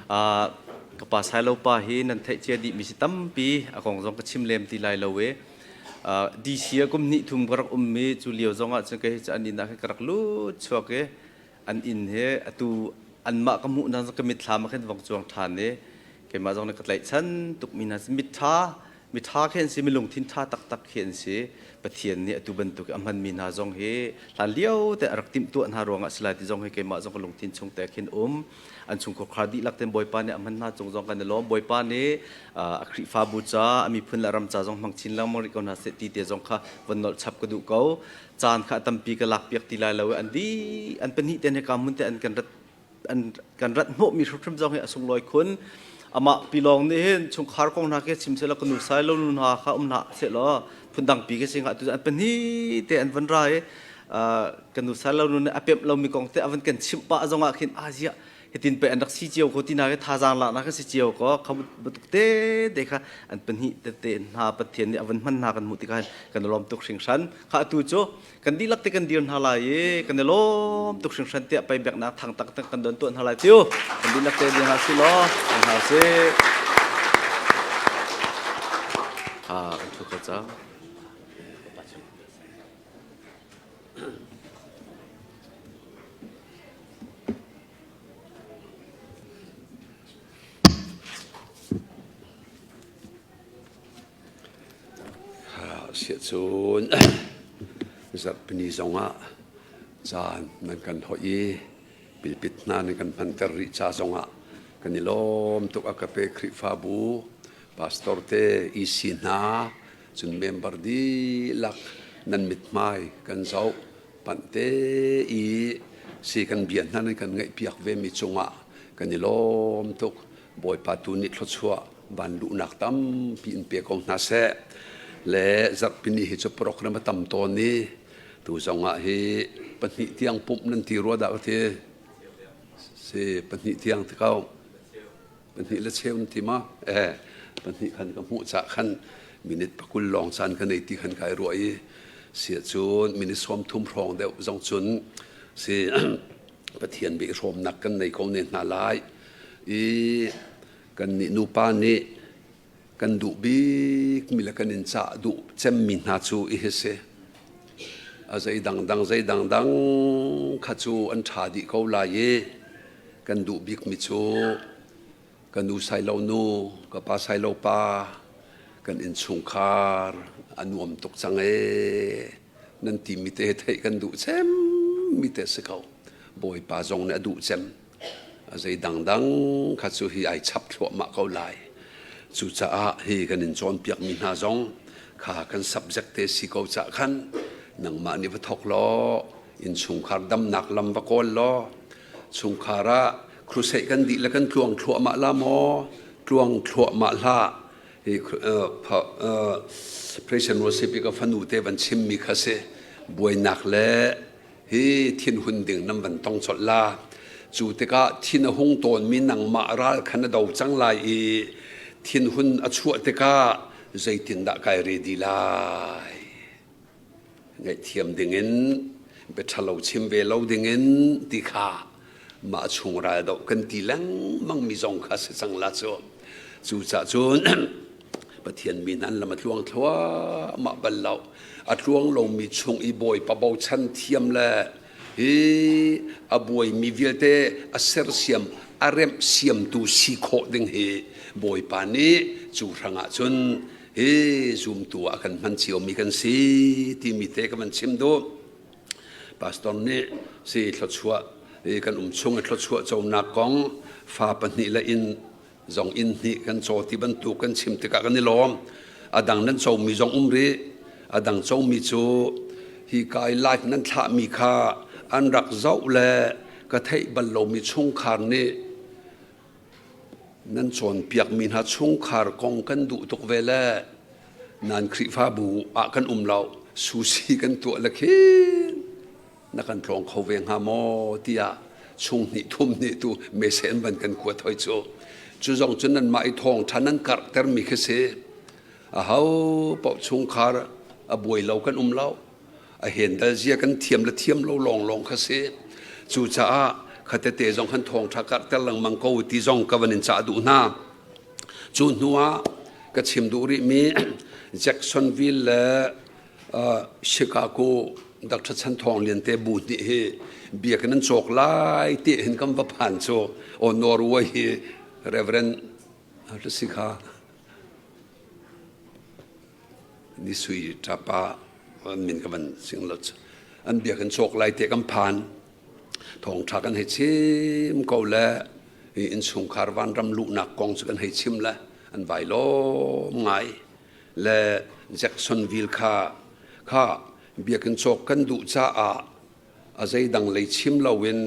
Ka pa Sailo pa hi nan theih cia dih mi si tampi a kong zong ka chim lem ti lai lo i DC ah kum hnih thum ka rak um mi cu lio zong ah cun kei hi cu an inn ah khin ka rak lut chuak i an inn hi atu anmah ka hmuh hna ka mitthlam ah khin vong cuang ṭhan i keimah zong nih ka tlaihchan tukmi hna si mitṭha miṭha khi an si mi lungthin ṭha taktak khi an si. Pathian nih atu bantuk a hmanmi hna zong hi hlan lio te a rak timhtuah hna ruangah si lai ti zong hi keimah zong ka lungthin chung te khin um. An chungkhar dihlak ten Bawipa nih a hman hna cung zong kan i lawm. Bawipa nih a Khrihfabu ca a miphun le ram ca zong hmang chin lengmang rih ko hna seh ti te zong kha von nolh chap ka duh ko. Caan kha tampi ka lak piak ti lai lo i an dih an pahnih ten he ka hmun te an kan rat an kan rat hnawhmi hrimhrim zong hi a sunglawi khun. Amah pilawng nih hin chungkhar kong hna khi chim sehla ka nu sai lo nu hna kha um hna sehlaw phundang pi ka si hnga tu an pahnih te an van ra i ka nu sai lo nu nih a pemh lomi kong te a van kan chimh pah zong ah khin a ziah hitin pe an rak si cio ko ti na ke thazaang lak na ka si cio ko kha batuk te te kha an pahnih tete hna Pathian nih a van hman hna kan hmuh tikah kan lawm tuk hringhran. Kha atu cu kan dihlak te kan dir hna lai i kan i lawm tuk hringhran tiah pei biaknak thang taktak kan don tuah hna lai tiu. Kan dihlak te dir hna si law hna si ha kan thu ko cang. Siahcun zarhpini zongah caan nan kan hoih i pilpit hna nan kan hmanter rih ca zongah kan i lawm tuk. A ka pe Khrihfabu pastor te EC hna cun member dihlak nan mithmai kan zoh panh te i si kan bia hna nan kan ngaihpiak ve mi cungah kan i lawm tuk. Bawipa tu nih thluachuah van luhnak tampi in pe ko hna seh. Le zarhpini hi cu program a tam tawn i tu zongah hi pahnih tiang pumh nan ti rua dah ka ti. Si pahnih tiang ti ko. Pahnih le cheu nan ti ma? Eh, pahnih khan ka hmuh cah khan minute pakul lawng caan ka nei ti khan kai ruah i si cun minute 30 hrawng deuh zong cun si Pathian bia i hrawmnak kan nei ko ne hna lai i kan nih nupa nih kan duh bikmi le kan in cah duh cemmi hna cu i hi si. A zei dangdang zei dangdang kha cu an ṭha dih ko lai i kan duh bikmi cu ka nu sailo nu, ka pa sailo pa, kan innchungkhar a nuam tuk cang ee nan timi te theih kan duh cemmi te si ko. Bawipa zong nih a duh cem. A zei dangdang kha cu hi ai chap thluahmah ko lai. Cucaah hi kan in cawnpiakmi hna zong kha kan subject te si ko cah khan nangmah nih va thawk law innchungkhar damnak lam va kawl law chungkhar ah crusade kan dih le kan tluang thluahmah la maw tluang thluahmah hlah. Hi Praise and Worship i ka fanu te van chimmi kha si. Buainak le hi thinhun ding nan van tong colh la. Cu tikah thin a hung tawnmi nangmah ral kha na do cang lai i thinhun a chuah tikah zeitindah kai ready lai? Ngaihthiam dingin biaṭhalo chim ve lo dingin ti kha mah chung ral doh kan ti lengmang mi zong kha si cang la cu. Cucaah cun Pathian mi hna an lam a tluang thluahmah bal lo. A tluang lomi chung i Bawipa bochan thiam le hi a buaimi vialte a sersiam a remh siamtu si khawh ding hi Bawipa nih cu hrangah cun hi zumtu ah kan hman ciomi kan si timi te ka van chim duh. Pastor nih si thluachuah kan um chung i thluachuah conak kong fa pahnih le inn zong inn hnih kan caw ti bantuk kan chim tikah kan i lawm. A dang nan comi zong um rih. A dang comi cu hi ka i live nan thlahmi kha an rak zoh le ka theih bal lomi chungkhar nih nan cawnpiakmi hna chungkhar kong kan duh tuk ve le nan Khrihfabu ah kan um lo sushi kan tuah le khin na kan tlawng kho ve hnga maw tiah chung hnih thum hnih tu mese an van kan kuat hoi cu. Cu zong cu nanmah i thawng ṭha nan karhtermi khi si. A ho paoh chungkhar a buai lo kan um lo. A hendal zia kan thiam le thiam lo lawnglawng kha si. Cucaah Khatete zong khan thawngṭha karhter lengmang ko ti zong ka van in cah duh hna. Cu hnu ah ka chim duh rihmi Jacksonville le Chicago Dr. Chan Thawng Lian te bu hnih hi biakinn an cawk lai ti hin kan va phan cu o Norway hi Reverend si kha ni sui ṭapa an min ka van sing lo an biakinn cawk lai te kan phan thawngṭha kan hei chim ko le hi innchungkhar vanram luhnak kong cu kan hei chim le an vai lawm ngai le Jacksonville kha kha biakinn cawk kan duh caah a zeidang lei chim loin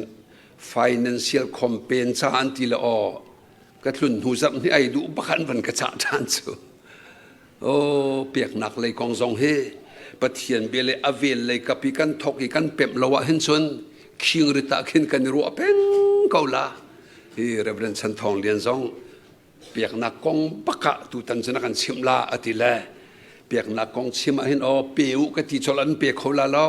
financial campaign ca an ti le aw ka tlun hnu zarh hnih ai duh bak an van ka cah ṭhan cu Oh, peknak lei kong zong hi Pathian bia le a vel lei kap i kan thok i kan pemh lo ah hin cun khing rit ah khin kan i ruah peng ko la. Hi Reverend Chan Thawng Lian zong peknak kong bak ah tutan cun a kan chimh la a ti le peknak kong chim ah hin aw pe u ka ti chol an pe kho la lo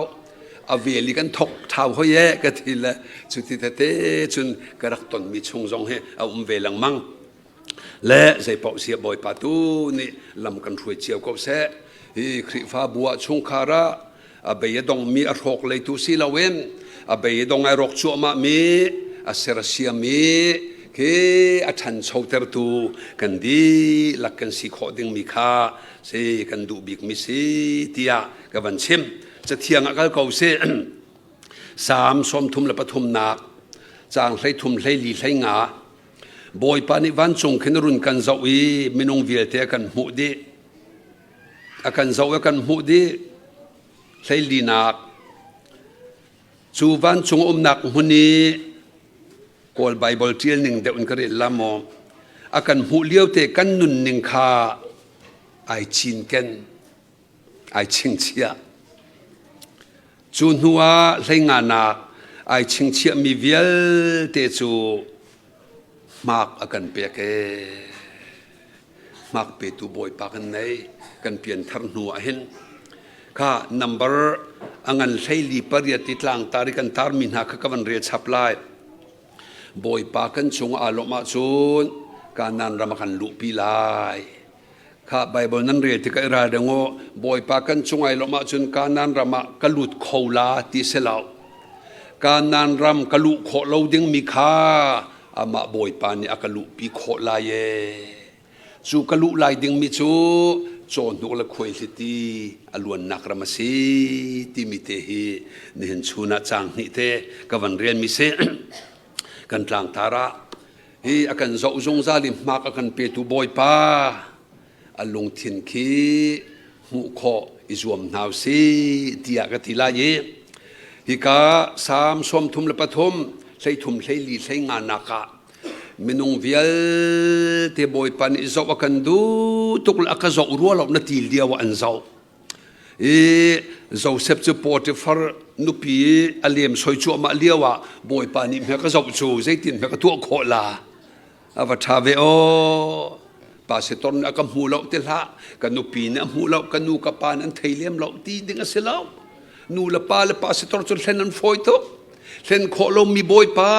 a vel i kan thok thau hoi e ka ti le cuti tete cun ka rak tonmi chung zong hi a um ve lengmang. Le zeipaoh sia Bawipa tu nih lam kan hruai cio ko seh. Hi Khrihfabu ah chungkhar ah a bei a dongmi a hrawk leitu si loin a bei a dong ai rawk cuahmahmi a sersiammi khi a ṭhanchotertu kan dihlak kan si khawh dingmi kha si kan duh bikmi si tiah ka van chim. Cathiang ah kal ko sih. Salm 33nak caang 13 hlei 25 Bawipa nih vancung khin run kan zoh i minung vialte a kan hmuh dih. A kan zoh i a kan hmuh dih. Hleilinak cu vancung umnak hmun i Kawl Baibal ṭial ning deuh in ka rel la maw? A kan hmuh lio te kan nunning kha ai cinken, ai chingchiah. Cu hnu ah hleinganak ai chingchiahmi vialte cu hmak a kan pek ee. Hmak petu Bawipa kan nei kan pianthar hnu ah hin kha number a ngan hleili pariat i tlangtar i kan tarmi hna kha ka van rel chap lai. Bawipa kan cung aa lawmh ahcun Kanaan ram a kan luhpi lai. Kha Baibal nan rel tikah i ralring u. Bawipa kan cung ai lawmh ahcun Kanaan ram ah ka lut kho la ti si lo. Kanaan ram ka luh khawh lo dingmi kha amah Bawipa nih a ka luhpi khawh lai ee. Cu ka luh lai dingmi cu cawhnuk le khuaihliti a luannak ram a si timi te hi nihin chun ah caang hnih te ka van relmi si. Kan tlangtar ah Hi a kan zoh zungzal i hmak a kan petu Bawipa a lungthin khi hmuh khawh i zuam hna usih tiah ka ti lai i hika Salm 33 33 hlei hlei nga nak ah minung vialte Bawipa nih zoh a kan duh tuk le a ka zoh rua lo na ti lio ah an zoh. I Joseph cu Potiphar nupi a lem soi cuahmah lio ah Bawipa nih hme ka zoh cu zeitin hme ka tuah khawh la a va ṭha ve aw pastor nih a ka hmu lo ti hlah ka nupi nih a hmu lo ka nu ka pa nih an thei lem lo ti ding a si lo nu le pa le pastor cu hlen an fawi tuk hlen khawh lomi Bawipa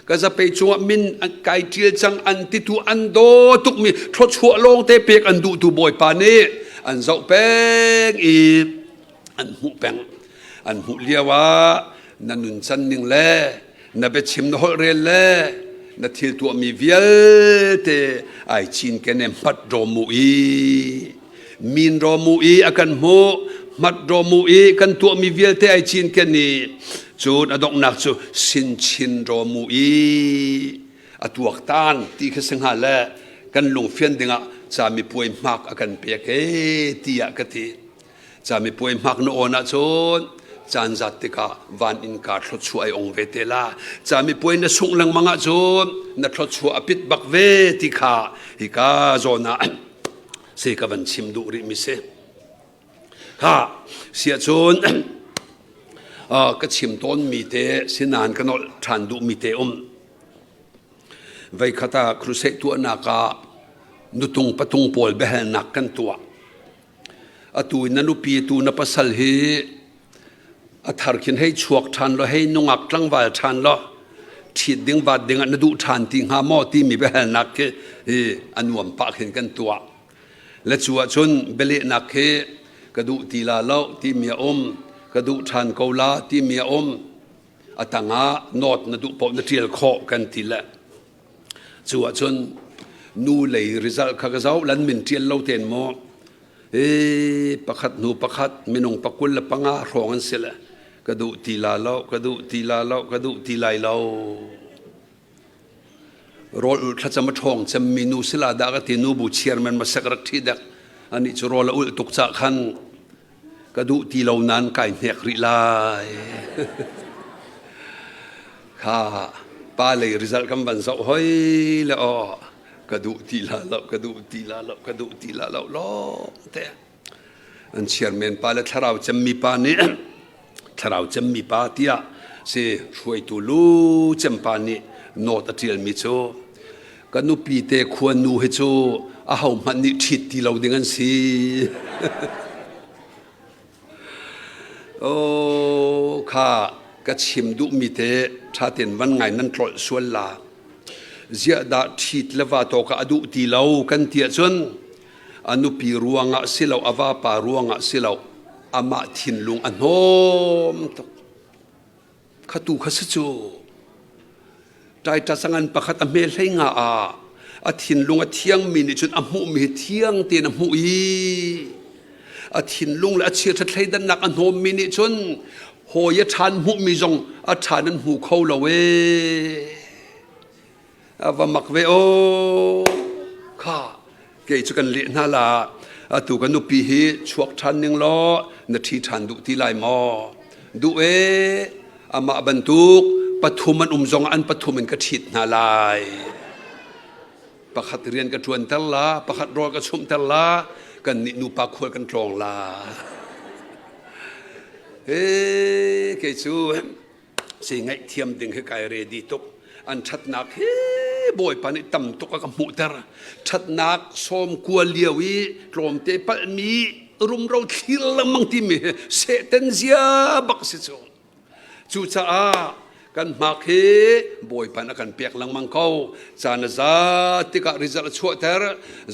ka zapei cungah min kai ṭial cang an titu an daw tukmi thluachuah lawngte pek an duhtu Bawipa nih an zoh peng i an hmuh peng an hmuh lio ah na nuncan ning le na biachim na holh rel le na thil tuahmi vialte ai cinken e hmat rawm u i min rawm u i a kan hmuh hmat rawm u i kan tuahmi vialte ai cinken i cun a donghnak cu sinchin rawm u i a tuaktan ti kha si hnga le kan lungfian dingah camipuai hmak a kan pek e tiah ka ti Camipuai hmak na awn ahcun caan zat tikah van innka thluachuah ai ong ve te la. Camipuai na sungh lengmang ahcun na thluachuah a pit bak ve ti kha hika zawn ah si ka van chim duh rih mi si. Kha siahcun ka chim tawn mi te sinain ka nolh ṭhan duh mi te um. Veikhat ah crusade tuahnak ah nutung patung pawl biahalnak kan tuah. Atu in na nupi tu na pasal hi a thar khin hei chuak ṭhan law hei nungak tlangval ṭhan law. Ṭhit ding vat ding ah na duh ṭhan ti hnga maw timi biahalnak khi hi a nuam pah khin kan tuah. Le cu ahcun bialehnak khi ka duh ti la lo timi a um, ka duh ṭhan ko la timi a um. A tangah nawt na duh paoh na ṭial khawh kan ti le cu ahcun nu lei result kha ka zoh lan min ṭial lo ten maw e pakhat hnu pakhat minung pakul le panga hrawng an si le ka duh ti la lo ka duh ti la lo ka duh ti lai lo rawl ul thlacam a ṭhawng cemmi nu sila dah ka ti nu bu chairman ma sek rak ṭhi dek anih cu rawl a ulh tuk cah khan ka duh ti lo nan kai hnek rih lai kha pa lei result kan van zoh hoi le aw ka duh ti la lo ka duh ti la lo ka duh ti la lo lawng te an chairman pa le thlarau cemmi pa nih thlarau cemmi pa tiah si hruaitu lu cem pa nih note a ṭialmi cu ka nupi te khua nu hi cu aho hmanh nih ṭhit ti lo ding an si Oh kha ka chim duhmi te ṭha tein van ngai nan tlolh sual la. Ziah dah ṭhit le va to ka a duh ti lo kan ti ahcun a nupi ruangah si lo a vapa ruangah si lo amah thinlung a hnawm tuk. Kha tu kha si cu Titus a ngan pakhat a hme hlei nga ah a thinlung a thiangmi nih cun a hmuhmi hi thiang tein a hmuh i a thinlung le a chiaṭha thleidannak a hnawmmi nih cun hawi a ṭhan hmuhmi zong a ṭhan an hmu kho lo ee. A va mak ve aw. Kha kei cu kan leh hna la atu ka nupi hi chuak ṭhan ning law na ṭhi ṭhan duh ti lai maw? Duh ee amah bantuk pathum an um zong an pathum in ka ṭhit hna lai. Pakhat rian ka ṭuanter la, pakhat rawl ka chumhter la, kan nih nupa khual kan tlawng la. He kei cu si ngaihthiam ding hi kai ready tuk an ṭhatnak hi bawipa nih tam tuk a ka hmuhter ṭhatnak sawm kua lio i tlawmte palhmi rumro thlir lengmang timi hi sehten zia bak si cu cucaah kan hmak hi bawipa nih a kan pek lengmang ko caan a zat tikah result a chuahter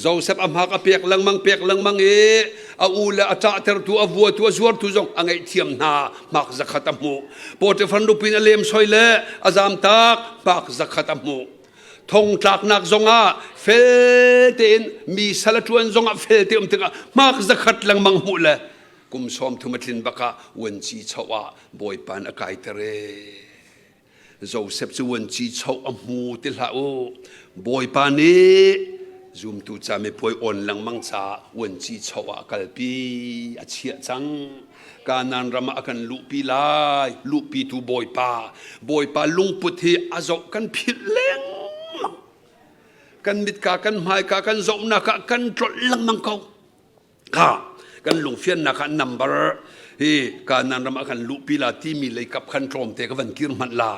Joseph a hmak a pek lengmang pek lengmang i a u le a ṭahtertu a vuatu a zuartu zong a ngaihthiam hna hmak zakhat a hmuh Potifar nupi in a lem soi le a zamtak hmak zakhat a hmuh thong tlaknak zongah fel tein mi sal a ṭuan zongah fel te um tikah hmak zakhat lengmang hmuh le kum sawm thum a tlin bakah vuanci choh ah bawipa a kaiter ee Joseph cu vuanci choh a hmu ti hlah u. Bawipa nih zumtu ca mipuai awn lengmang caah vuanci choh ah a kalpi a chiah cang. Kanaan ram ah a kan luhpi lai. Luhpitu Bawipa. Bawipa lungput hi a zoh kan philh lengmang. Kan mitka kan hmaika kan zohnak ah kan tlolh lengmang ko. Kha kan lungfiannak ah number hi Kanaan ram ah kan luhpi la timi lei kap khan tlawmte ka van kir hmanh la.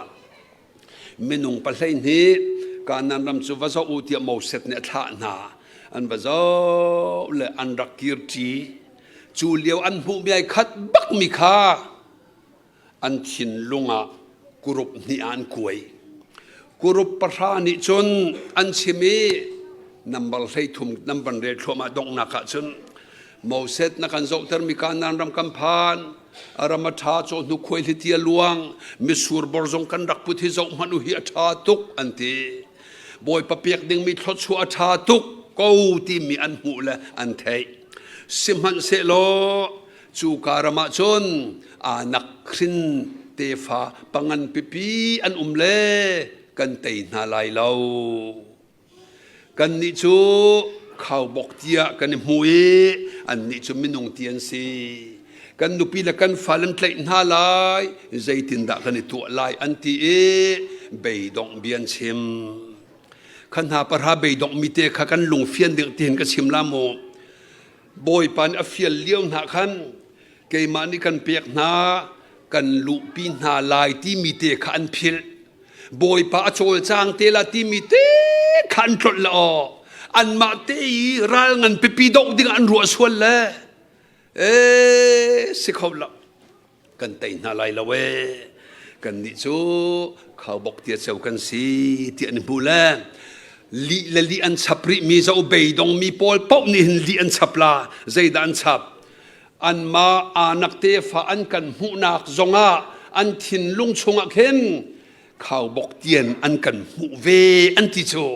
Minung pahlei nih Kanaan ram cu va zoh u tiah Moses nih a thlah hna. An va zoh le an rak kir ṭi. Cu lio an hmuhmi ai khat bakmi kha an thinlung ah kurup hnih ah an kuai. Kurup pahra nih cun an chim i nambar 13 nan van rel thluahmah donghnak ah cun Moses na kan zohtermi Kanaan ram kan phan a ram a ṭha cawhnu khuai hliti a luang misur bor zong kan rak put hi zoh hmanh u hi a ṭha tuk an ti Bawipa pek dingmi thluachuah a ṭha tuk ko timi an hmuh le an theih sihmanhsehlaw Cu ka ram ah cun Anak hrin tefa pangan pipi an um le kan tei hna lai lo. Kannih cu khaubawk tiah kan i hmu i annih cu minung ti an si. Kan nupi le kan fale an tlaih hna lai, zeitindah kan i tuah lai an ti i beidongh bia an chim. Kha hna pahra beidongh mi te kha kan lungfian ding tiin ka chim la mu. Bawipa nih a fial lio hna khan keimah nih kan pek hna kan luhpi hna lai timi te kha an philh. Bawipa a cawlcang te la timi te kha an tlolh le aw. Anmah te i ral ngan pipi doh ding an ruah sual le ee si kho lo. Kan tei hna lai lo ee. Kannih cu khaubok tia ceu kan si ti an hmu le lih le lih an chap rih mi zo beidong mi pawl paoh nih hin lih an chap la. Zeidah an chap? Anmah anak tefa an kan hmuhnak zongah an thinlung chungah khin khaubok tian an kan hmuh ve an ti cu.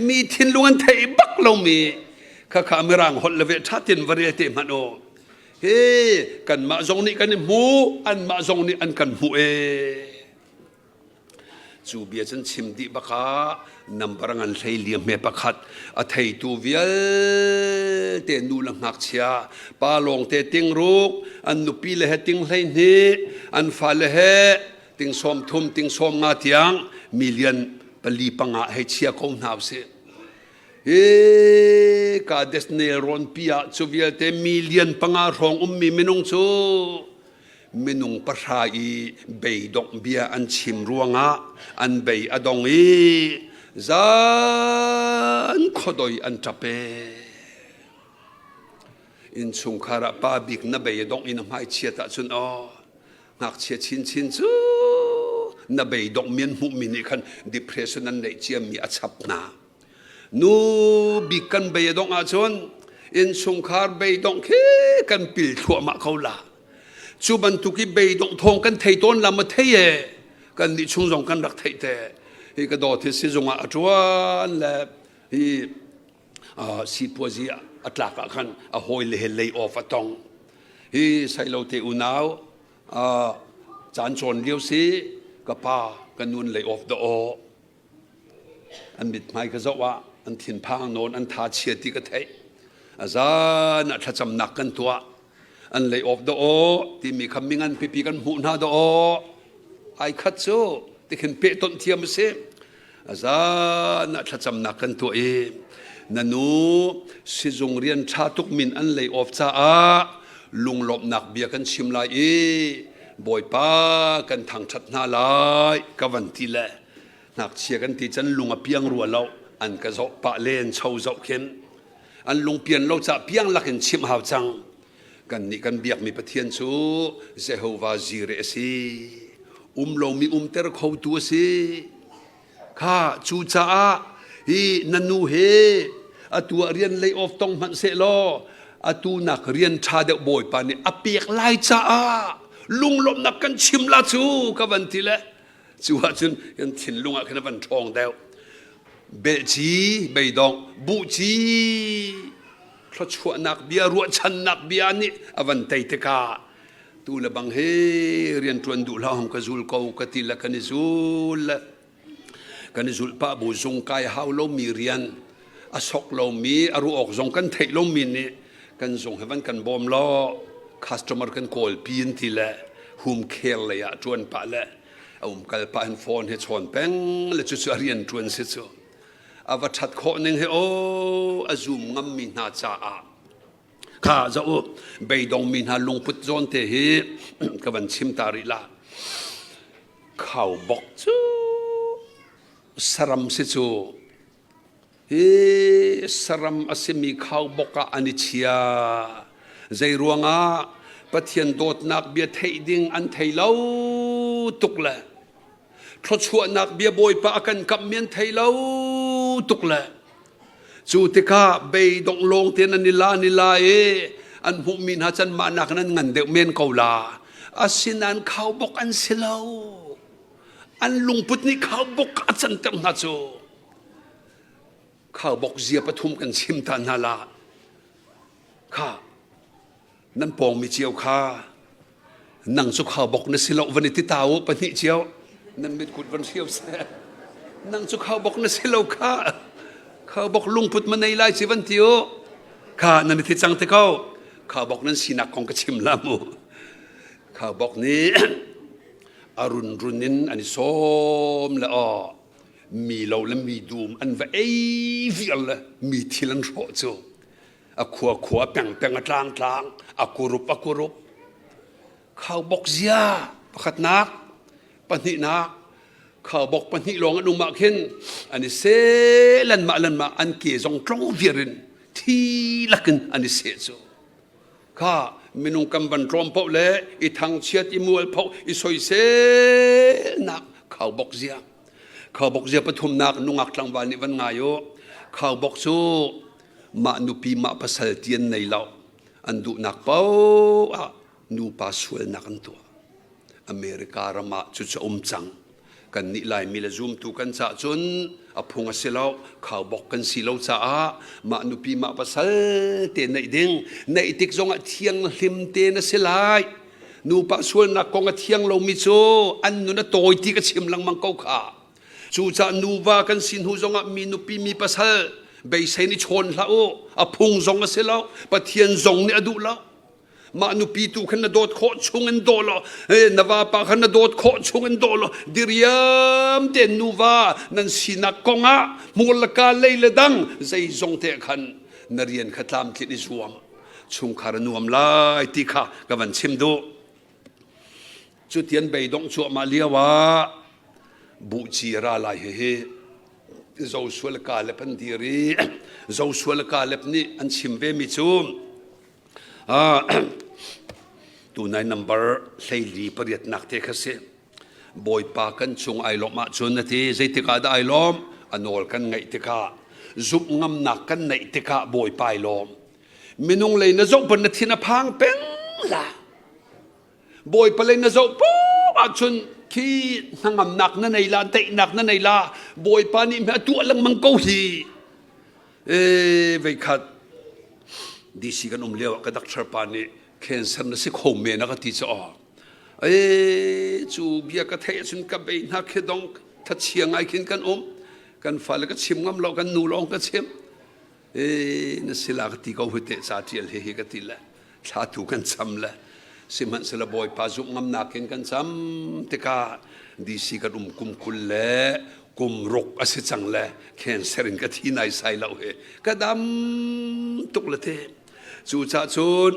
Mi thinlung an theih bak lomi khakha mirang holh le ve ṭha tin va rel te hmanh u. Hi kanmah zong nih kan i hmu, anmah zong nih an kan hmuh e. Cu bia cun chim dih bakah nambar ngan hlei liam he pakhat a theitu vialte nu le ngakchia pa lawngte tingruk an nupi le he ting 12 an fale he ting 30 ting 50 tiang million pali panga hei chia ko hna usih. Hi Kadesh nelrawnpi ah cu vialte million panga hrawng ummi minung cu minung pahra i beidongh bia an chim ruangah an bei a dong i zan khuadoi an ṭap e. Innchungkhar ah pa bik na bei a dongh i na hmaichiat ahcun aw ngakchia chinchin cu na beidongh mi an hmuhmi nih khan depression an neih ciami a chap hna. Nu bik kan bei a dongh ahcun innchungkhar beidongh khi kan pil thluahmah ko la. Cu bantuk i beidongh thawng kan thei tawn la ma thei e kan nih chung zong kan rak theih te. Hi ka dawt hi sizung ah a ṭuan le hi sipuazi a tlak ah khan a hawi le he lay off a tong. Hi sailo te unau caan cawn lio si ka pa ka nun lay off da aw. An mithmai ka zoh ah an thinphang nawn an tha chia ti ka theih. A zan ah thlacamnak kan tuah. An lei off da aw timi kha mingan pipi kan hmuh hna da aw. Ai khat cu tikhin pehtonh thiam a si. A zan ah thlacamnak kan tuah i na nu sizung rian ṭha tuk min an lei off caah lunglawmhnak bia kan chim lai i Bawipa kan thangṭhat hna lai ka van ti le ngakchia kan ti can lung a piang rua lo an ka zoh pah len cho zoh khin an lungpian lo ca piang lakin chimh hau cang. Kan nih kan biakmi Pathian cu Jehovah Jireh a si, um lomi umter khotu a si. Kha cucaah hi na nu he atu ah rian lay off tong hmanh seh law atu nak rian ṭha deuh Bawipa nih a pek lai caah lunglawmhnak kan chim la cu ka van ti le cu ahcun kan thinlung ah khin a van ṭhawng deuh. Belci beidong buhci thluachuahnak bia ruahchannak bia nih a van tei tikah tu le bang he rian ṭuan duh hlah hong ka zul ko ka ti le kan i zul le kan i zulh pah bu zung kai hau lomi rian a sok lomi a ruah awk zong kan theih lomi nih kan zung he van kan bawm law customer kan kawl pi in ti le home care lei ah ṭuan pah le a um kal pah in phone he chawn peng le cucu a rian ṭuan si cu a va ṭhat khawh ning he aw a zum ngammi hna caah kha za u beidongmi hna lungput zawn te hi ka van chim ta rih la. Khaubok cu saram si cu. Hi saram a simi khaubok ah an i chia. Zei ruangah Pathian dawtnak bia theih ding an thei lo tuk le thluachuahnak bia Bawipa a kan kamhmi an thei lo tuk le cu tikah beidongh lawng tein an i la an i la i an hmuhmi hna can mah nak nan ngan deuh men ko la. Asinain khaubok an si lo. An lungput nih khaubok a canter hna cu. Khaubok zia pathum kan chim ta hna la. Kha nan pawngmi cio kha nang cu khaubok na si lo van i ti ta u pahnih cio nan mitkut van hrio seh. Nang cu khaubok na si lo kha khaubok lungput ma nei lai ci van ti u. Kha nan i thi cang te ko. Khaubok nan sinak kong ka chim la mu. Khaubok nih a runrun in an i sawm le aw mi lo le mi dum an va ei vial le mi thil an hrawh cu a khua khua peng peng a tlang tlang a kurup a kurup. Khaubok zia pakhatnak pahnihnak khaubok pahnih lawng an um ah khin an i seh lanmah lanmah an ke zong tlong viar in thi lakin an i seh cu. Kha. Minung kan van tlawm paoh le i thangchiat, i mualphoh, i soiselnak khaubok zia. Khaubok zia pathumnak nungak tlangval nih van ngai u. Khaubok cu mah nupi mah pasal ti an nei lo. An duhnak paoh ah nupa sualnak an tuah. America ram ah cucu a um cang. Kannih Laimi le zumtu kan cah cun a phung a si lo, khaubok kan si lo caah mah nupi mah pasal te neih ding, neih tik zongah thianghlim te na si lai. Nupa sualnak kong a thiang lomi cu an nun a tawi ti ka chim lengmang ko kha. Cucaah nuva kan si hnu zongah mi nupi mi pasal beisei nih chawn hlah u. A phung zong a si lo, Pathian zong nih a duh lo. Mah nupi tu khan na dawt khawh chung in daw law na vapa khan na dawt khawh chung in daw law diriam tein nuva nan sinak kong ah hmur le ka lei le dang zeizong te khan na rian kha tlamtlinh i zuam chungkhar a nuam lai ti kha ka van chim duh. Cutian beidongh cuahmah lio ah buhci ra lai hihi Joshua le Caleb an dir i Joshua le Caleb nih an chim ve mi cu Tunai number 14 pariatnak te kha si. Bawipa kan cung ai lawmh ahcun a ti. Zeitik ah dah ai lawm? A nawl kan ngaih tikah, zumh ngamnak kan neih tikah Bawipa ai lawm. Minung lei na zoh ban na thin a phang peng la. Bawipa lei na zoh poh ahcun khi hnangamnak na nei la, daihnak na nei la. Bawipa nih a tuah lengmang ko hi. E veikhat DC kan um lio ah ka doctor pa nih cancer na si kho men a ka ti cu aw. E cu bia ka theih ahcun ka bei hna khi dong thachia ngai khin kan um. Kan fale ka chim ngam lo kan nu lawng ka chim. E na sila ka ti ko hu te ca tial he hi ka ti le thla tu kan cham le sihmanhsehlaw Bawipa zumh ngamnak in kan cam tikah DC kan um kum 20 le kum ruk a si cang le cancer in ka thi nai sai lo he ka dam tuk le te cucah cun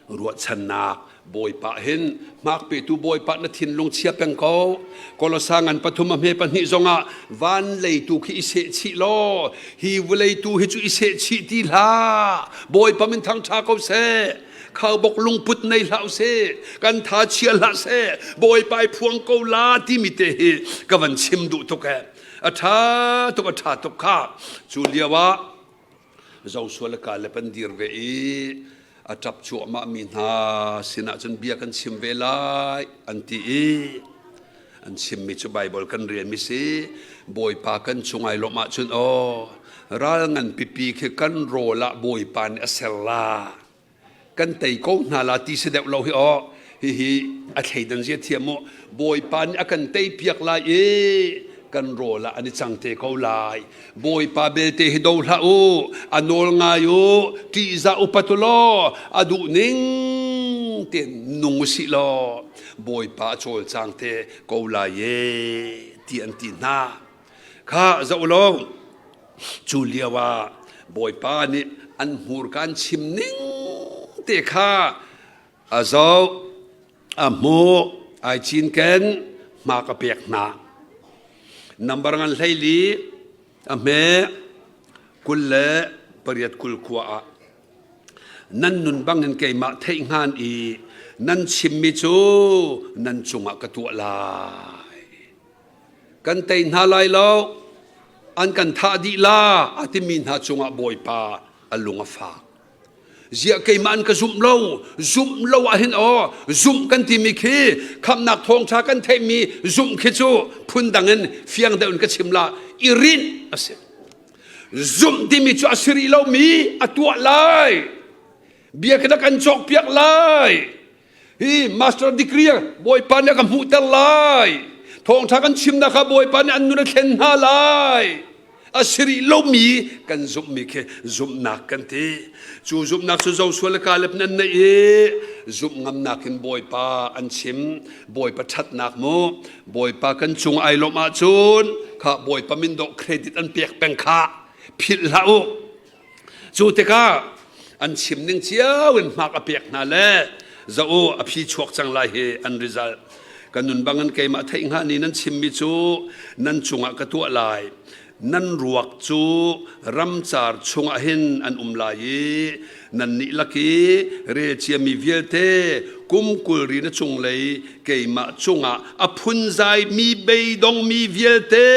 ruahchannak Bawipa hin hmak petu Bawipa na thinlung chia peng ko. Kolosa ngan pathum a hme pahnih zongah van lei tu khi i seh chih law hi vawlei tu hi cu i seh chih ti hlah. Bawipa min thangṭha ko seh. Khaubok lungput nei hlah usih. Kan tha chia hlah seh. Bawipa i phuang ko la timi te hi ka van chim duh tuk ee. A ṭha tuk a ṭha tuk kha. Cu lio ah Joshua le Caleb an dir ve i a ṭap cuahmahmi hna sinah cun bia kan chim ve lai an ti i an chimmi cu Baibal kan relmi si Bawipa kan cung ai lawmh ahcun aw ral ngan pipi khi kan rawl ah Bawipa nih a ser la kan tei ko hna la ti si deuh lo hi aw hihi a thleidan zia thiam mu Bawipa nih a kan tei piak lai i kan rawl ah an i cang te ko lai Bawipa belte hi do hlah u a nawl ngai u ṭihzah upat u law a duh ning tein nung u sih law Bawipa a cawlcang te ko lai e ti an ti hna kha zoh u law Cu lio ah Bawipa nih an hmurka an chim ning te kha a zoh, a hmuh, ai cinken, hma ka pek hna. Nambar ngan 14 a hme 28 kul khua ah nan nun bangin keimah theih hngan i nan chimmi cu nan cungah ka tuah lai. Kan tei hna lai lo, an kan thah dih la a timi hna cungah Bawipa a lung a fak. Ziah keimah an ka zumh lo, zumh lo ahhin aw, zumh kan timi khi khamhnak thawngṭha kan theihmi zumh khi cu phundang in fiang deuh in ka chim la, i rinh a si. Zumh timi cu a si rih lomi a tuah lai. Bia khi na kan cawkpiak lai. Hi master degree Bawipa nih a ka hmuhter lai. Thawngṭha kan chimnak kha Bawipa nih an nun a thlen hna lai. A si rih lomi kan zumhmi khi zumhnak kan ti. Cu zumhnak cu Joshua le Caleb nan neih i zumh ngamnak in Bawipa an chim. Bawipa ṭhatnak mu. Bawipa kan cung ai lawmh ahcun kha Bawipa min dawh credit an pek peng kha philh hlah u. Cu tikah an chim ning cio in hmak a pek hna le za u a phi chuak cang lai hi an result. Ka nun bangin keimah theih hnga ni nan chimmi cu nan cungah ka tuah lai. Nan ruak cu ramcar chungah hin an um lai i nannih lak i rel ciami vialte kum 20 ri na cunglei keimah cungah a phunzaimi beidongmi vialte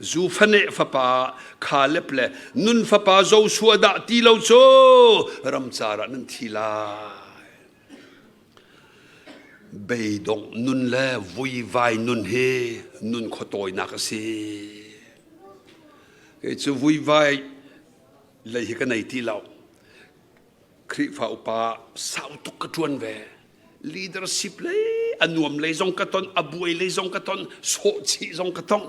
Zufaneh fapa Khaleb le Nun fapa Joshua dah ti lo cu ramcar ah nan thi lai. Beidongh nun le vuivai nun hi nun khuatawinak a si. Kei cu vuivai lei hi ka nei ti lo. Khrihfa upa sau tuk ka ṭuan ve. Leadership lei a nuam lei zong ka ton, a buai lei zong ka ton, sawhchih zong ka tong.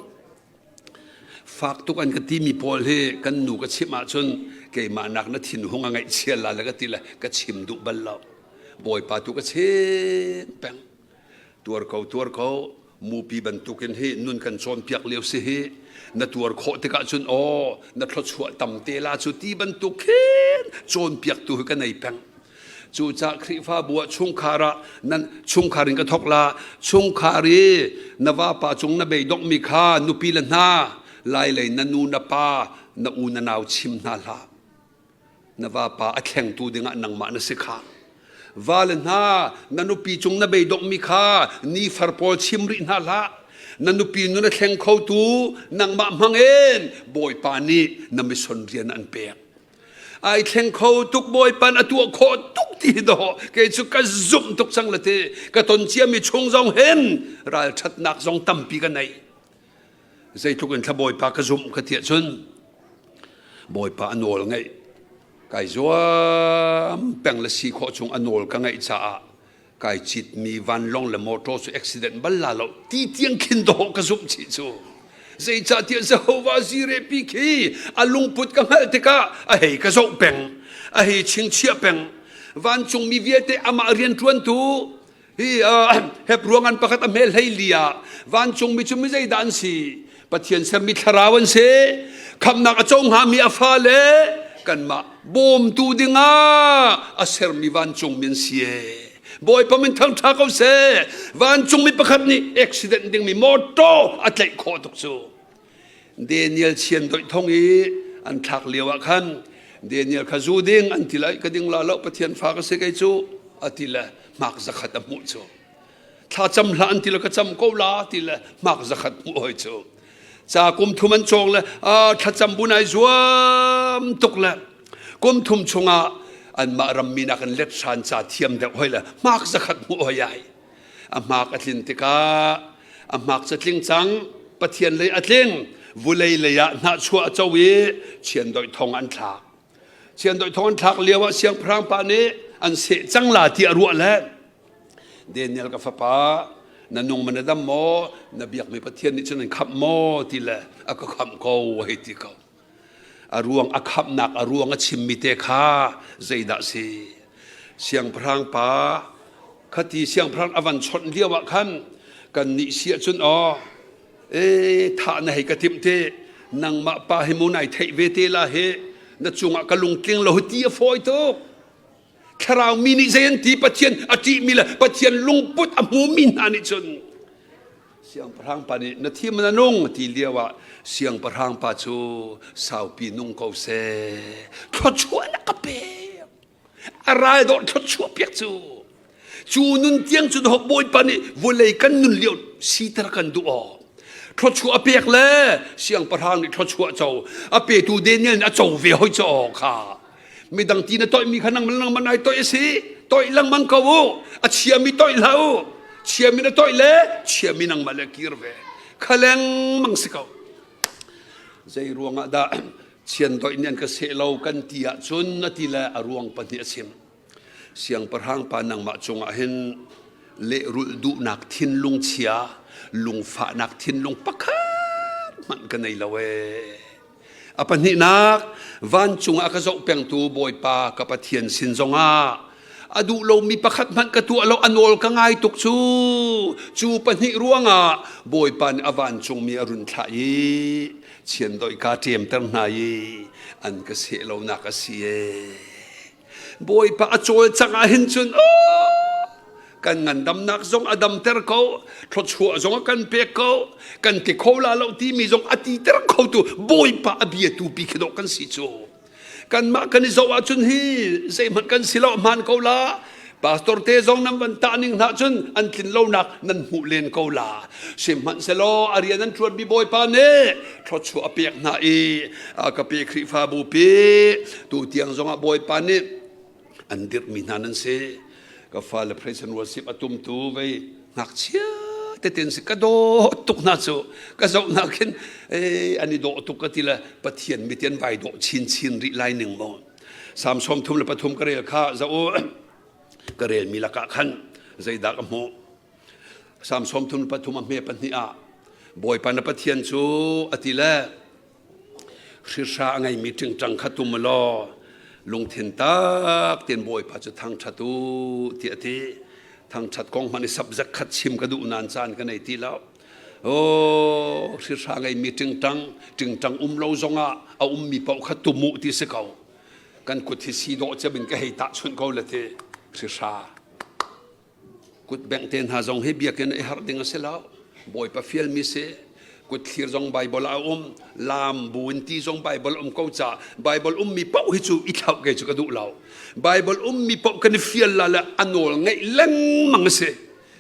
Fak tuk an ka timi pawl hi kan nu ka chimh ahcun keimah nak na thinhung a ngaihchia la le ka ti le ka chim duh bal lo. Bawipa tu ka chim peng. Tuar ko, tuar ko, mupi bantukin hi nun kan cawnpiak lio si hi na tuar khawh tikah cun aw na thluachuah tam te la cu ti bantuk khin cawnpiaktu hi ka nei peng. Cucaah Khrihfabu ah chungkhar ah nan chungkhar in ka thawk la chungkhar i na vapa cung na beidonghmi kha nupi le hna lai lei na nu na pa na u na nau chim hna hlah. Na vapa a thlengtu dingah nangmah na si kha. Va le hna na nupi cung na beidonghmi kha nifar pawl chim rih hna hlah. Na nupi nun a thleng khotu nangmah hmangin Bawipa nih na mission rian an pek. Ai thleng kho tuk Bawipa a tuah khawh tuk ti dawh kei cu ka zumh tuk cang le ti ka ton ciami chung zong hin ralṭhatnak zong tampi ka nei. Zeitluk in thla Bawipa ka zumh ka ti ahcun Bawipa a nawl ngeih kai zuam peng le si khawh chung a nawl ka ngeih caah kai citmi vanlawng le motor cu accident bal la lo ti tiang khin dawh ka zumh chih cu. Zeicahtiah Jehovah Jireh pi khi a lungput ka hngalh tikah a hei ka zoh peng, a hei chingchiah peng. Vancungmi vialte amah rianṭuantu hi Hebru ngan pakhat a hmel hlei li ah vancungmi cu mi zeidah an si? Pathian sermi thlarau an si. Khamhnak a co hngami a fale kanmah bawmtu dingah a sermi vancungmi an si. Bawipa min thangṭha ko seh. Vancungmi pakhat nih accident dingmi motor a tlaih khawh tuk cu. Daniel chian doih thong i an thlak lio ah khan Daniel kha zu ding an ti lai ka ding la lo Pathian fa ka si kei cu a ti le hmak zakhat a hmuh cu. Thla cam hlah an ti le ka cam ko la ti le hmak zakhat hmuh hoi cu. Ca kum thum an cawng le thlacam bu nai zuam tuk le kum thum chungah anmah rammi nak in let hran ca thiam deuh hoi le hmak zakhat hmuh hoi ai. A hmak a tlin tikah a hmak ca tling cang Pathian lei a tling vulei lei ah hnahchuah a co i chiandoih thong an thlak. Chiandoih thong an thlak lio ah siangpahrang pa nih an seh cang la ti a ruah le Daniel ka fapa na nung ma na dam maw na biakmi Pathian nih cun an khamh maw ti le a ka khamh ko hei ti ko. A ruang a khamhnak a ruang a chimmi te kha zeidah si? Siangpahrang pa khati siangpahrang a van chawnh lio ah khan kan nih si ahcun aw e thah na hei ka timh te nangmah pa hi mu nai theih ve te la hi na cungah ka lungtling lo ti a fawi tuk. Thlarau mi nih zei an ti Pathian a ṭihmi le Pathian lungput a hmumi hna nih cun siangpahrang pa nih na thi na nung ti lio ah siangpahrang pa cu saupi nung ko seh thluachuah na ka pek a ral dawh thluachuah piak cu cu nun tiang cu bawipa nih vawlei kan nun lio siter kan duh aw thluachuah a pek le siangpahrang nih thluachuah co a petu Daniel nih a co ve hoi cho kha Midang ti na toihmi kha nangmah nangmah nai toih a si. Toih lengmang ko u. A chiami toih hlah u. Chiami na toih le chiami nangmah le kir ve. Kha lengmang si ko. Zei ruangah dah chiandoih nih an ka seh lo kan ti ahcun a ti le a ruang pahnih a chim. Siangpahrang pa nangmah cungah hin lehrulh duhnak thinlung chia, lungfahnak thinlung pakhat hmanh ka nei lo ee. A pahnihnak, vancung ah ka zoh pengtu Bawipa ka Pathian sin zongah a duh lomi pakhat hmanh ka tuah lo a nawl ka ngai tuk cu. Cu pahnih ruangah Bawipa nih a vancungmi a run thlah i chiandoih kaa ṭemter hna i an ka seh lonak a si ee. Bawipa a cawlcangh ah hin cun oh! Kan ngandamnak zong a damter ko, thluachuah zong a kan pek ko, kan ti kho la lo timi zong a titer khotu Bawipa a biatu pi khi dawh kan si cu. Kanmah kan i zoh ahcun hi zeihmanh kan si lo hmaan ko la. Pastor te zong nan van tah ning hna cun an tlin lonak nan hmuh len ko la. Sihmanhsehlaw a rian an ṭuanmi Bawipa nih thluachuah a pek hna i a ka pe Khrihfabu pi tu tiang zongah Bawipa nih an dirhmi hna nan si. Ka fale praise and worship a tumtu vei ngakchia teten si ka dawt tuk hna cu ka zoh hna khin an i dawh tuk ka ti le Pathian mit an vai dawh chinchin rih lai ning maw. Salm 33 ka rel kha za u ka relmi lakah khan zeidah ka hmuh. Salm 33 a hme pahnih ah Bawipa na Pathian cu a ti le hrihra a ngeimi ṭingṭang kha tum law lungthin tak tein Bawipa cu thangṭhat u tiah a ti. Thangṭhat kong hmanh i subject khat chim ka duh nain caan ka nei ti lo. Oh, hrihra ngeimi ṭingṭang, ṭingṭang um lo zongah a ummi paoh kha tum u ti si ko. Kan kut hi si dawh cem in ka hei tahchunh ko le ti hrihra. Kut bengh te hna zong hi biakinn i harh ding a si lo. Bawipa fialmi si. Kut thlir zong Baibal ah a um. Laam bu in ti zong Baibal um ko ca. Baibal ummi paoh hi cu i thlauh kei cu ka duh lo. Baibal ummi paoh kan i fial la le a nawl ngeih lengmang a si.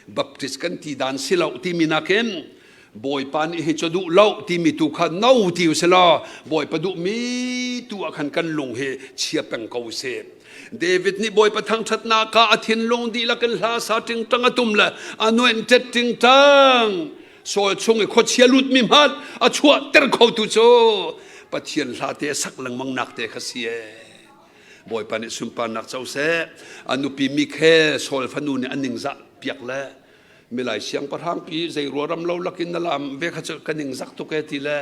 Baptist kan ti dan si lo timi nakin Bawipa nih hi cu duh lo timi tu kha no ti u si law Bawipa duhmi tu ah khan kan lung hi chia peng ko sih. David nih Bawipa thangṭhatnak ah a thinlung dihlak in hla sa ṭingṭang a tum le a nuanh ṭet ṭingṭang. Saul chung i khuachia lutmi hmanh a chuahter khotu cu Pathian hla te a sak lengmang nak te kha si ee. Bawipa nih sunparnak co seh. A nupi Mikhel Saul fanu nih a ningzah piak le milai siangpahrang pi zei ruaram lo lakin na lam ve kha cu ka ningzak tuk e ti le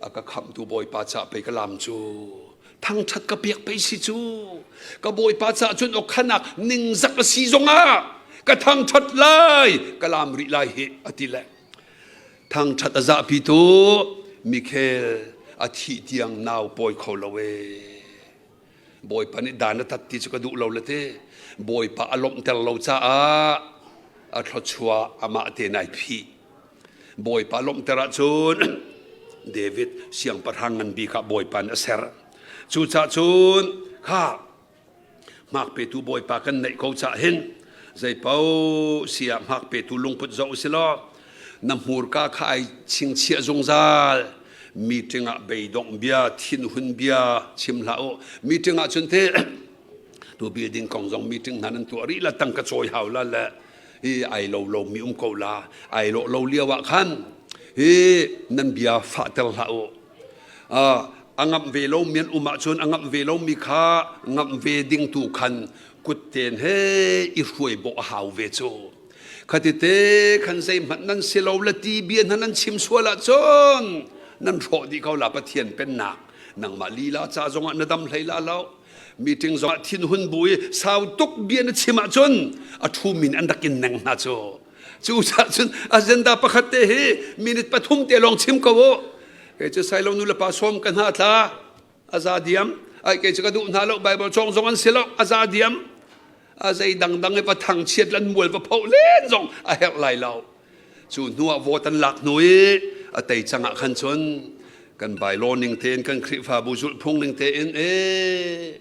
a ka khamhtu Bawipa ca pei ka lam cu thangṭhat ka pek pei si cu ka Bawipa ca cun awkhanak ningzak a si zongah ka thangṭhat lai ka lam rih lai hi a ti le thangṭhat a zahpi tu Mikhael a thih tiang nau pawi kho lo ee. Bawipa nih dan a tat ti cu ka duh lo le te Bawipa a lawmhter lo caah a thluachuah amah te nai phih. Bawipa lawmhter ahcun David siangpahrang ngan bik ah Bawipa nih a ser. Cucaah cun kha hmak petu Bawipa kan neih ko cah hin zeipaoh si ah hmak petu lungput zoh u si law na hmurka kha ai chingchiah zungzal. Meeting ah beidongh bia thinhun bia chim hlah u. Meeting ah cun te tu building kong zong meeting hna nan tuah rih la tangka cawi hau la le hi ai lo lo mi um ko la ai lo lo lio ah khan hi nan bia fahter hlah u. A ngamh ve lo mi an um ahcun a ngamh ve lo mi kha ngamh ve ding tu khan kut ten he i hruai bawh a hau ve cu. Khatite khan zeihmanh nan si lo le ti bia hna nan chim sual ahcun nan hrawh dih ko la Pathian pennak. Nangmah lila ca zongah na dam hlei la lo. Meeting zongah thinhun bu i sau tuk bia na chim ahcun a thu min an rak in neng hna cu. Cucaah cun agenda pakhat te hi minute pathum te lawng chim ko u. Kei cu sailo nu le pa sawm ka hna tla a za diam. Ai kei cu ka duh hna lo Bible cawng zong an si lo a za diam. A zei dangdang i va thangchiat lan mual va phoh len zong a herh lai lo. Cu hnu ah vote an lak hnu i a tei cang ah khan cun kan bylaw ning tein kan Khrihfabu zulhphung ning tein ee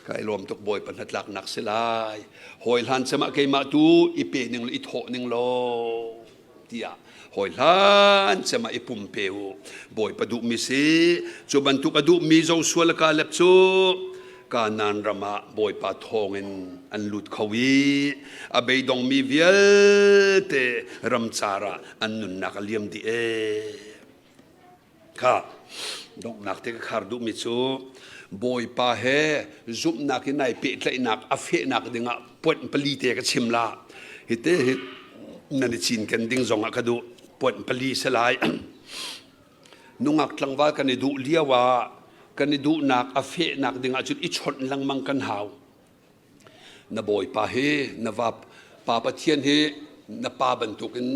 kai lawm tuk Bawipa hnatlaknak si lai. Hawi hlan cem ah keimah tu i pe ning le i thawh ning law tiah hawi hlan cem ah i pumpe u. Bawipa duhmi si. Cu bantuk a duhmi Joshua le Caleb cu Kanaan ram ah Bawipa thawngin an lut kho i a beidongmi vialte ramcar ah an nunnak a liam dih ee. Kha donghnak te ka khar duhmi cu Bawipa he zumhnak in ai pehtlaihnak a fehnak dingah point pali te ka chim la. Hi te hi nan i cinken ding zongah ka duh. Point pali si lai. Nungak tlangval kan i duh lio ah kan i duhnak a fehnak dingah cun i chawnh lengmang kan hau. Na bawipa hi na va pa Pathian hi na pa bantukin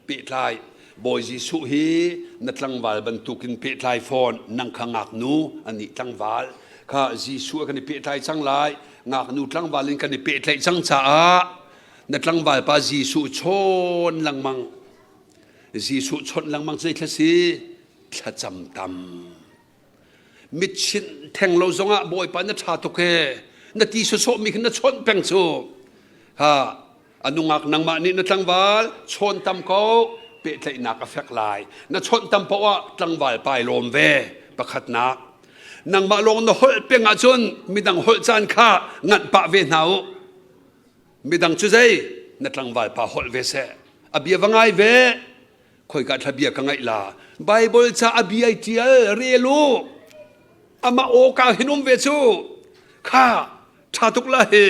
pehtlai. Bawi Jesuh hi na tlangval bantukin pehtlai fawn. Nang kha ngaknu anih tlangval kha Jesuh kan i pehtlai cang lai. Ngaknu tlangval in kan i pehtlaih cang caah. Na tlangval pa Jesuh chawn lengmang. Jesuh chawnh lengmang zei thla si? Thlacam tam. Mitchinh theng lo zongah Bawipa na ṭha tuk he na ti sawsawh mi khin na chawnh peng cu. Ha a nungak nangmah nih na tlangval chawn tam ko pehtlaihnak a fek lai. Na chawnh tam paoh ah tlangval pai lawm ve. Pakhatnak. Nangmah lawng na holh peng ahcun midang holh caan kha nganh pah ve hna u. Midang cu zei na tlangval pa holh ve seh. A bia va ngai ve. Khoika thla bia ka ngaih la. Bible ca a bia ai ṭial rel u. Amah aw ka hin um ve cu. Kha ṭha tuk la hi.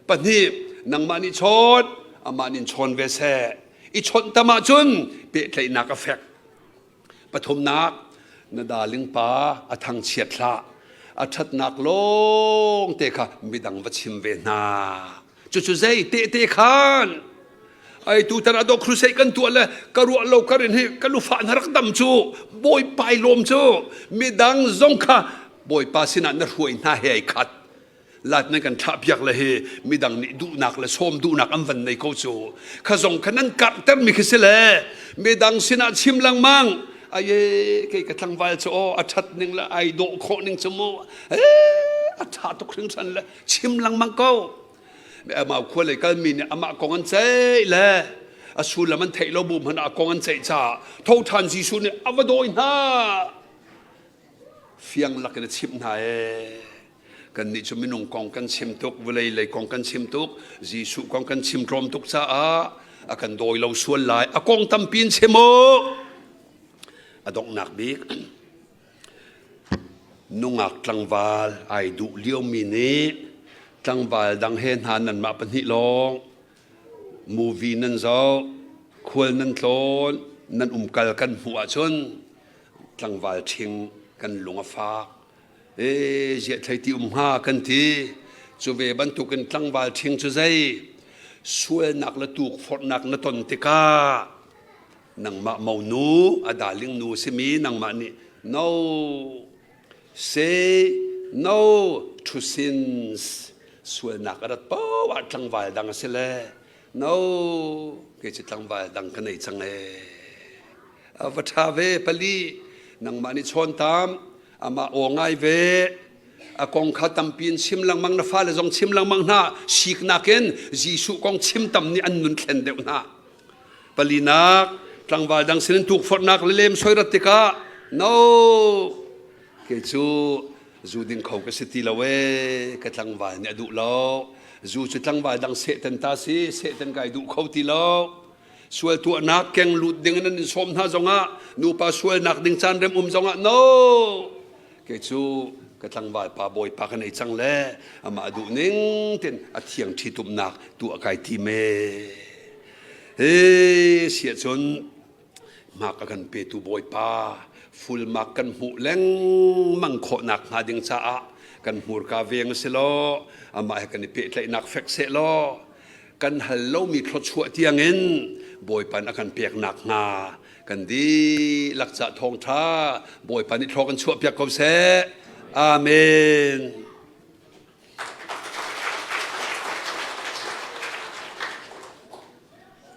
Pahnih nangmah nih chawn amah nih chawn ve seh. I chawnh tam ahcun pehtlaihnak a fek. Pathumnak, na darling pa a thangchiat hlah. A ṭhatnak lawng te kha midang va chim ve hna. Cucu zei tehte khan ai tutan a dok crusade kan tuah le ka ruah lo ka rin hi ka lufa na rak dam cu bawipa i lawm cu midang zong kha bawipa sinah na hruai hna he ai khat lat nan kan thlah piak le hi midang nih duhnak le sawm duhnak an van nei ko cu kha zong kha nan karhter mi khi si le midang sinah chim lengmang aye kei ka tlangval cu aw a ṭhat ning le ai dawh khawh ning cu mu a ṭha tuk hringhran le chim lengmang ko amah khua lei kalmi nih amah kong an ceih le a sullam an theih lo bu hmanh ah a kong an ceih caah tho ṭhan Jesuh nih a va dawi hna fiang lakin a chimh hna ee kannih cu minung kong kan chim tuk vawlei lei kong kan chim tuk Jesuh kong kan chim tlawm tuk caah a kan dawi lo sual lai a kong tampi in chim u a donghnak bik nungak tlangval ai duh liomi nih tlangval dang he hna nanmah pahnih lawng movie nan zoh khual nan tlawn nan umkal kan hmuh ahcun tlangval ṭhing kan lung a fak e ziah thlei ti um hnga kan ti cu ve bantukin tlangval ṭhing cu zei sualnak le tukforhnak na ton tikah nangmah monu a darling nu simi nangmah nih no say no to sins sualnak a rat paoh ah tlangval dang a si le no kei cu tlangval dang ka nei cang ee a va ṭha ve pali nangmah nih chawn tam amah aw ngai ve a kong kha tampi in chim lengmang na fale zong chim lengmang hna siknak in Jesuh kong chim tam nih an nun thlen deuh hna palinak tlangval dang sinin tukforhnak le lem soi rat tikah no kei cu zu ding kho ka si ti lo ee ka tlangval nih a duh lo zu cu tlangval dang sehtan ta si sehtan kai duh kho ti lo sual tuahnak keng lut ding in an in sawm hna zongah nupa sualnak ding caan rem um zongah no kei cu ka tlangval pa bawipa ka nei cang le amah duh ning ten a thiang ṭhitumnak tuah kai tim e he siah cun mak a kan petu bawipa fulmak kan hmuh lengmang khawhnak hnga ding caah kan hmurka veng a si law amah he kan i pehtlaihnak fek seh law kan hal lomi thluachuah tiangin Bawipa nih a kan pek nakhnga kan dihlak ca thawngṭha Bawipa nih thlawk in chuahpiak ko seh. Amen.